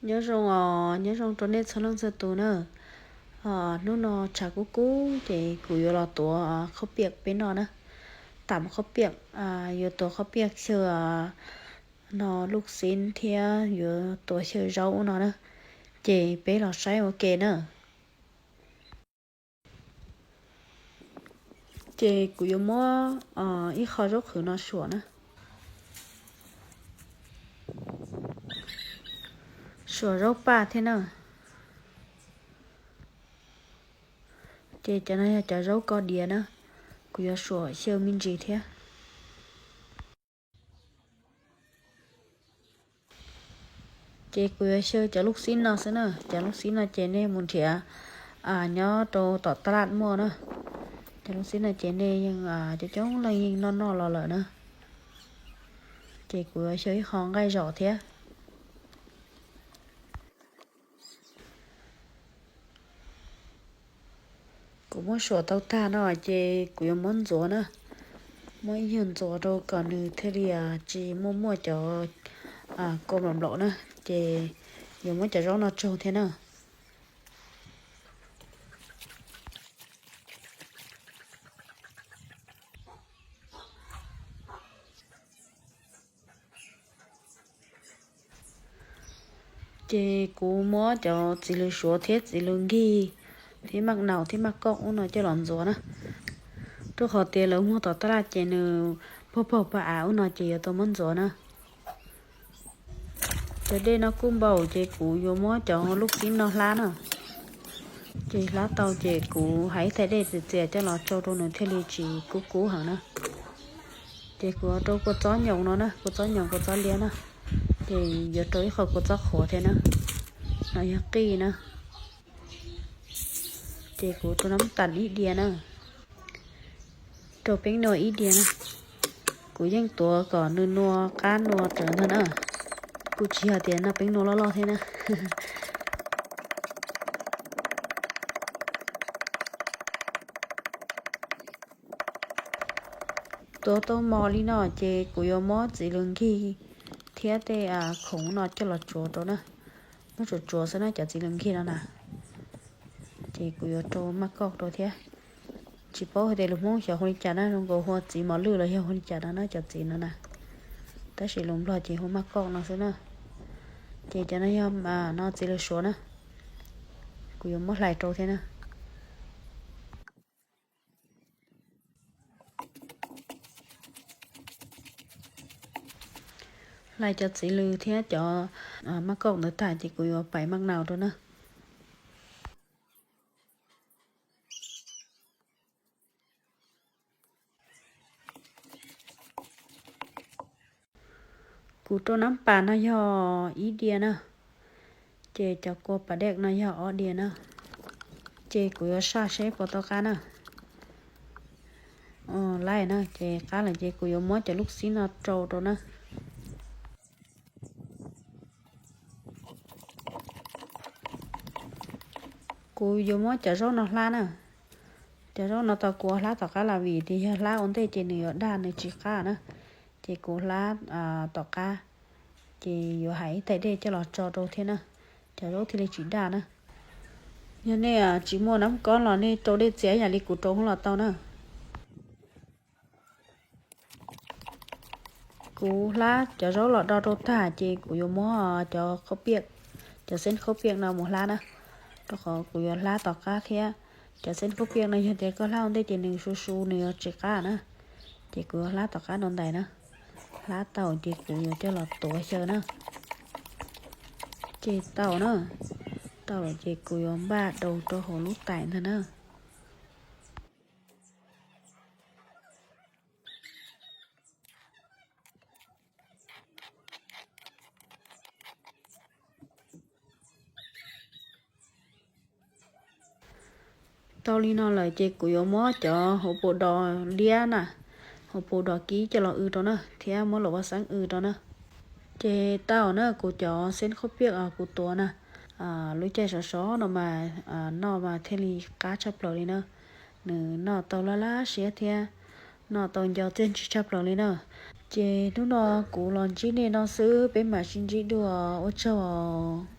Nyob zoo os, nyob zoo rau nej txhua leej txhua tus na. Hnub no tshav kub kub ces kuv yuav los tuav khaub piam peb noj na. Tam khaub piam, yuav tuav khaub piam xyaw no luj xib thiab yuav tuav xyaw zaub ub no na. Ces peb los saib ua ke na. Ces kuv yuav muab ib qho zaub qhwv no suam na. Suam zaub paj thiab na. Ces cov no yog cov zaub ko diav na, kuv yuav suam xyaw me ntsis thiab. Ces kuv yuav xyaw cov luj xib no xwb na, cov luj xib no ces nej mus nrhiav nyob rau tom taj laj muaj na. Cov luj xib no ces nej yeej coob coob leej yeej noj noj los lawm na. Ces kuv yuav xyaw ib qho nqaij zom thiab. Kuv muab suam tau tag no ces kuv yuav muab ntxuav na, muab ib nyuag ntxuav rau kom nws thiaj li tsis muaj muaj cov kua nplaum nplaum na, ces yuav muab cov zaub no tsaug thiab na. Ces kuv muab cov txiv lws suav thiab txiv lws nkig thiab maj naus thiab maj kauj ub no coj los ntxuav na, rau qhov tias lawv muag tom taj laj ces nws pog pog pa av ub no ces yuav tau muab ntxuav na. Cov dej no kuj npaum ces kuv yuav muab cov luj xib no hlab na. Ces hlab tau ces kuv hais ib thais dej txias txias coj los tsau rau nws thiaj li tsis kub kub heev na. Ces kuv yuav rau kua txob nyoos no na, kua txob nyoos kua txob liab na. Ces yuav rau ib qho kua txob qhuav thiab na, no yog qij na. Ces kuv rau nab tas ib diav na, rau peeb nua ib diav na. Kuv yeej tuav kom nws nua qab nua rawv ntag na, kuv tsis yog tias noj peeb nua loj loj thiab na. Tuav tau mos li no ces kuv yuav muab txiv lws nkig thiab tej khoom no coj los tsuav rau na, muab tsuav tsuav xwb na cov txiv lws nkig no na. Ces kuv yuav rau maj kauj rau thiab. Tsis paub hais tias lus Hmoob xyov hu li cas na, zoo nkaus hu ua txiv mos lwj los yog hu li cas no na cov txiv no na, tab sis lus Nplog ces hu maj kauj no xwb na. Ces cov no yog no txiv lws suav na, kuv yuav muab hlais rau thiab na. Hlais cov txiv lws thiab cov maj kauj ntawd tag ces kuv yuav pais maj naus rau na. Kuv rau nab pas no yog ib diav na, ces cov kua pas dej no yog ob diav na. Ces kuv yuav saj seb puas tau qab na. Laij na, ces qab lawm ces kuv yuav muab cov luj xib no rau rau na. Kuv yuav muab cov zaub no hlab na. Cov zaub no tau kuv ua hlab tom qab los vim tias yog hlab ua ntej ces nws yuav daj nws tsis qab na. Ces kuv hlab tom qab, ces yuav hais ib tais dej coj los tso rau thiab na, cov zaub thiaj li tsis daj na. Yog nej tsis muaj nab kob los nej rau dej txias yam li kuv rau los tau na. Kuv hlab cov zaub los do rau tag ces kuv yuav muab cov khaub piam, cov xeeb khaub piam no mus hlab na, rau qhov kuv yuav hlab tom qab thiab. Cov xeeb khaub piam no yog tias koj hlab ua ntej ces nws su su nws yuav tsis qab na, ces kuv yuav hlab tom qab no ntais na. Hlab tau ces kuv yuav coj los tuav xyaw na. Ces tau na, tau lawm ces kuv yuav npaj daus rau hauv lub tais ntag na. Tau li no lawm ces kuv yuav muab cov hauv paus dos liab na, hauv paus dos kib coj los w rau na, thiab muab luam vaj xeeb w rau na. Ces tau na, kuv cov xeeb khaub piam kuv tuav na, lub caij sov sov no mas noj mas thiaj li qab tshaj plaws li na. Nws noj tau laj laj siab thiab noj tau nco txiaj ntsig tshaj plaws li na. Ces hnub no kuv los ntsib nej no xwb, peb mam sib ntsib dua, ua tsaug os.